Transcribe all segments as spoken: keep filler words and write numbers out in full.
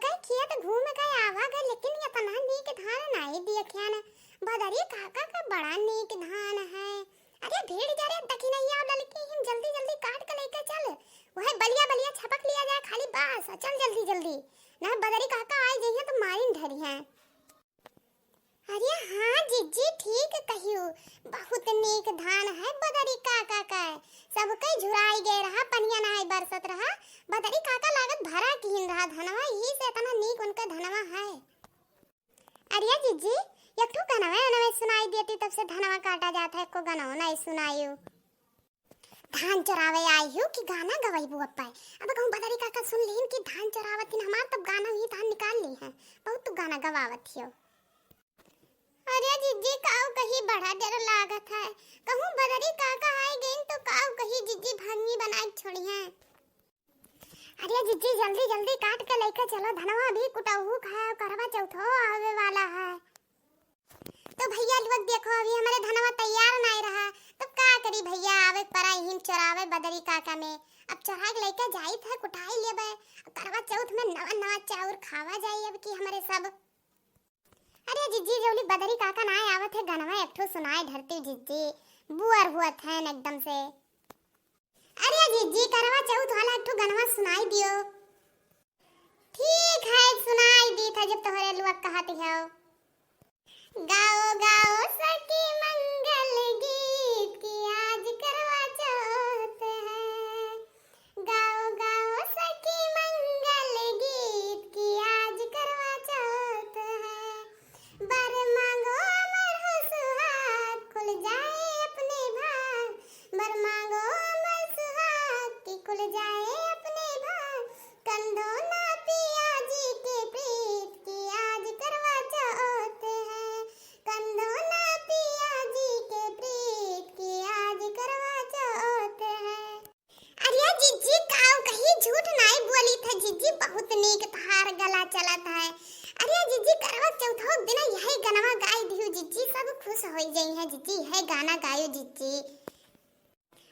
कई खेत घूम के आवा गए, लेकिन एतना नीक धान नाई देखेन। बदरी काका का बड़ा नीक धान है। अरे भीड़ जा रे दखिनैया, ललकी हिम जल्दी जल्दी काट के लेके चल। वह बलिया बलिया छपक लिया जाए खाली बस, चल जल्दी जल्दी। ना बदरी काका आई जइहें तो मारिन धरिहें। अरे हाँ जिज्जी, ठीक कहियो, बहुत नीक धान है बदरी काका का। सबके झुराई गए रहा, पनिया नाई बरसत रहा, बदरी काका लागत भरा कीन रहा धनवा, यही से इतना नीक उनका धनवा है। अरे जिज्जी, एक ठो गनवा, गनवा सुनाई देती, तब से धनवा काटा जात है, एको गनवा नाई सुनायु। धान चोरावे आई हो कि गाना गवाइबू अप्पा? अब कहूँ बदरी काका सुन लीन कि धान चोरावत हिन हमार, तब गाना ही धान निकाल ली है। बहुत तू गाना गवावत हियो। अरे जिज्जी, काऊ कही बड़ा डर लागत है। कहूँ बदरी काका आई गईन तो काऊ कही जिज्जी भंगी बनाए छोड़ी है। अरे जिज्जी, जल्दी जल्दी काट के लेके चलो, धनवा भी कुटहू खाए, करवा चौथो आवे वाला है। तो भैया लोग देखो, अभी हमारे धनवा तैयार नाई रहा, तो का करी भैया, आवे परा हिम चोरावे बदरी काका में। अब चोरा के लेके जाइत है, कुटाई लेबे, करवा चौथ में नवा नवा चाउर खावा जाई अब की हमारे सब। अरे जिज्जी, जौली बदरी काका नाई आवत है, गनवा एक ठो सुनाए धरती जिज्जी, बुअर हुअत है एकदम से। अरे जिज्जी, करवा चौथ वाला एक ठो गनवा सुनाई दियो। ठीक है, सुनाई दी था जब तोहरे लुआ कहत हो। गाओ गाओ सखी मंगल गीत की आज करवा चौथ है। गाओ गाओ सखी मंगल गीत की आज करवा चौथ है। बर मांगो अमर हो सुहाग, खुल जाए अपने भाग। बर मांगो अमर सुहाग, कि खुल जाए अपने भाग। कंदो ना पिया जी के प्रीत, कि आज करवा चौथ है। कंदो ना पिया जी के प्रीत, कि आज करवा चौथ है। अरे जिज्जी, काऊ कही झूठ नाई बोली था जिज्जी, बहुत नीक तहार गला चलत है। अरे जिज्जी, करवा चौथो दिन यही गनवा गाई दिहु जिज्जी, सब खुश होई जइहें जिज्जी, यही गाना गायो जिज्जी।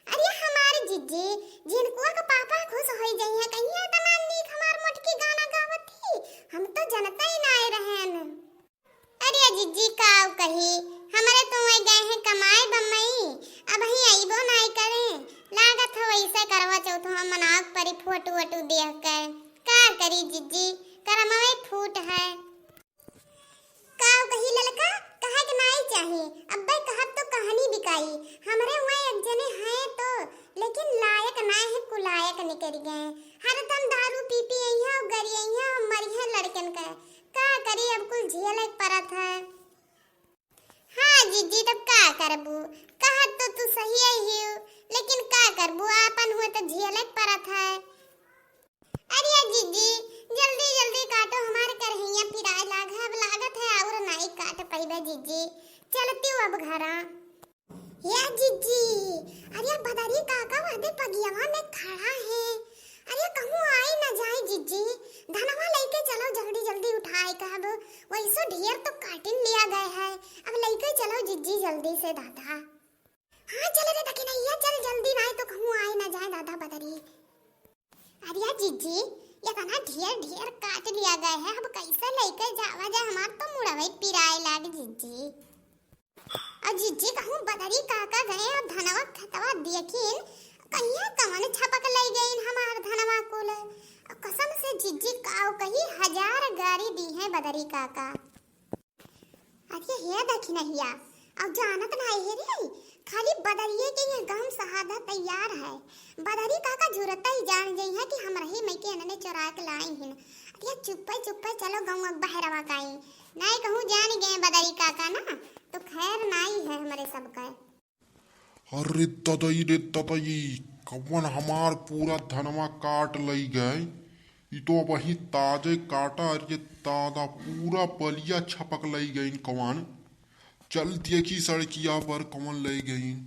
अरे हमार जिज्जी, जिनको के पापा खुश होई जइहें, कहिया तना नीक हमार मोटकी गाना गावत थी, हम तो जनता ही नाई रहेन। अरे जिज्जी काऊ कही, हमरे तो वहीं गए हैं कमाए बम्बई, अबहीं अइबो नाई करें। लागत हो वैसे करवा चौथ हम मनाव परी फोटो वोटो देख कर। का करी जिज्जी, करमवे फूट है। काऊ कही ललका, कहे के नाई चाही, अब्बे कहब तो कहानी बिकाई। हमरे वहाँ एक जने हैं तो, लेकिन लायक नाई है, कुलायक निकल गए। हरदम दारू पी पी अइहें, गरियइहें, मरिहें लड़कन के। का करी, अब कुल झेले के परत है। हाँ जिज्जी, तब का करबू? कहत तो तू सही ही हो, लेकिन का करबू, आपन हुए तो झेले के परत है। अरे जिज्जी, जल्दी जल्दी काटो, हमार करहिया पिराए लाग है, अब लागत है और नाई काट पइबे जिज्जी। चलती हूँ अब घरा। या जिज्जी, अरे बदरी काका वादे पगियावा में खड़ा है। अरे कहूँ आई न जाए जिज्जी, धनवा लेके चलो जल्दी जल्दी उठाए के, अब वैसो ढेर तो काटिन लिया गए है, अब लेके चलो जिज्जी जल्दी से दादा। हाँ चल रे दखिनैया, चल जल्दी, नाई तो कहूँ आई न जाए दादा बदरी। अरे जिज्जी, इतना ढेर ढेर काट लिया गए है, अब कैसे लेके जावा जाए, हमार तो मुड़वे पिराए लाग जिज्जी। और जिज्जी कहूँ बदरी काका गए और धनवा खेतवा देखिन, कहिया कवन छपक लई गईन हमार धनवा कुल। और कसम से जिज्जी काऊ कही हजार गारी दी है बदरी काका। अरे हे दखिनैया, अब जानत नाई है रे, खाली बदरिये के ये गम सहादा तैयार है। बदरी काका जुरता ही जान गई है कि हम रही मई के अनने चोरा के लाई हिन। अरे चुप्पे चुप्पे चलो गौवा बहरवा काई, नाई कहूँ जान गए बदरी काका ना, तो खैर नाई है हमरे सबका। अरे ददई रे ददई, कवन हमार पूरा धनवा काट लई गए। ई तो अबहीं ताजे काटा, अरे दादा, पूरा बलिया छपक लई गईन कवन। चल देखी सड़किया पर कवन लई गईन।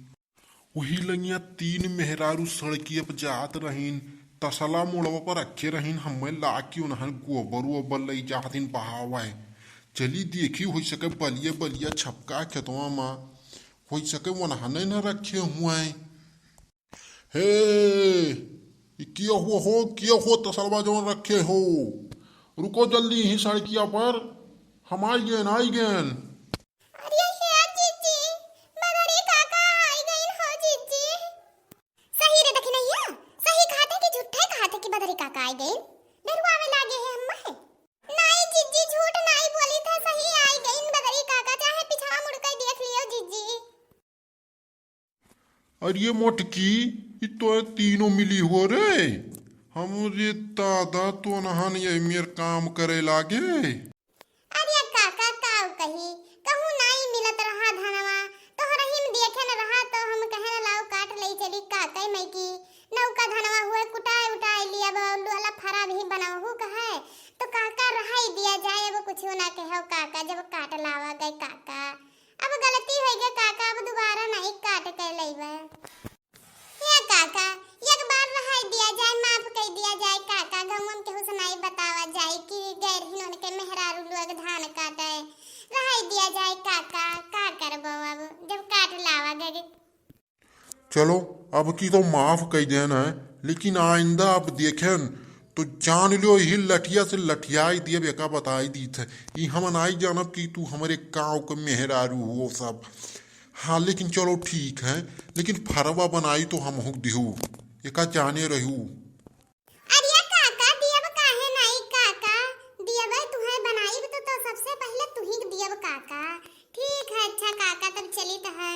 वही लंगिया तीन मेहरारू सड़किया पर जात रहीन, तसला मोड़वा पर रखे रहीन, हमें लाके उन्हन गोबर वोबर लई जात इन बहावे। चली देखी, हो सके बलिया बलिया छपका खेतवा मा, हो सके उन्हने न रखे हुए। हे, ई किया हुआ हो, किया हो तसलवा जौन रखे हो? रुको जल्दी यहीं सड़किया पर, हम आई गएन, आई गएन। अरे हे जिज्जी, बदरी काका आई गइन हो जिज्जी। सही रे दखिनैया, सही कहत है कि झूठे कहत है कि बदरी काका आई गइन? डरुआवे लागे है हम्मे। नाई जिज्जी, झूठ नाई बोली थे, सही आई गइन बदरी काका, चाहे पिछवा मुड़ के देख लियो जिज्जी। अरे मोटकी, ई तो तीनों मिली हो रे। हमरे दादा तो नहन ये मेर काम करे लागे। अरे काका, काउ कही, कहूँ नाई मिलत रहा धनवा, तोहरहिम देखे न रहा, तो हम कहे न लाओ काट लई चली काका मई की। नौका धनवा हुए कुटाए उटाए लिया, अब लुअला फरा भी बनवहू कहे, तो काका रहाई दिया जाए, अब कुछ ना कहो काका, जब काट लावा गए काका। अब गलती होइ गए काका, अब दोबारा नाई काट के लइबे। हे काका, एक बार रहाई दिया जाए, माफ कई दिया जाए काका, गौवन केहू से नाई बतावा जाए कि गैर हिनोन के मेहरारू लोग धान काटे। रहाई दिया जाए काका, का करबो अब, जब काट लावा गए। चलो, अब की तो माफ कई देन है, लेकिन आइंदा अब देखेन तो जान लियो, यही लठिया से लठियाई दियब, एका बताई दीत है। ई हम नाई जानब कि तू हमरे गाँव के मेहरारू हो सब। हाँ, लेकिन चलो ठीक है, लेकिन फरवा बनाई तो हमहू दिहू, एका जाने रहू। अरे काका, दियब काहे नाई काका, दियब तुहे बनाईब तो, तो सबसे पहले तुही के दियब काका। ठीक है, अच्छा काका, तब चलित है।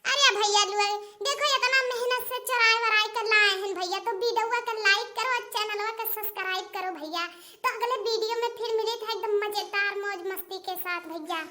अरे भैया लोग, देखो इतना मेहनत से चराए वराए के लाए हैं भैया, तो वीडियो के like करो और चैनलवा के subscribe करो भैया। तो अगले वीडियो में फिर मिलित है एकदम मजेदार मौज मस्ती के साथ भैया।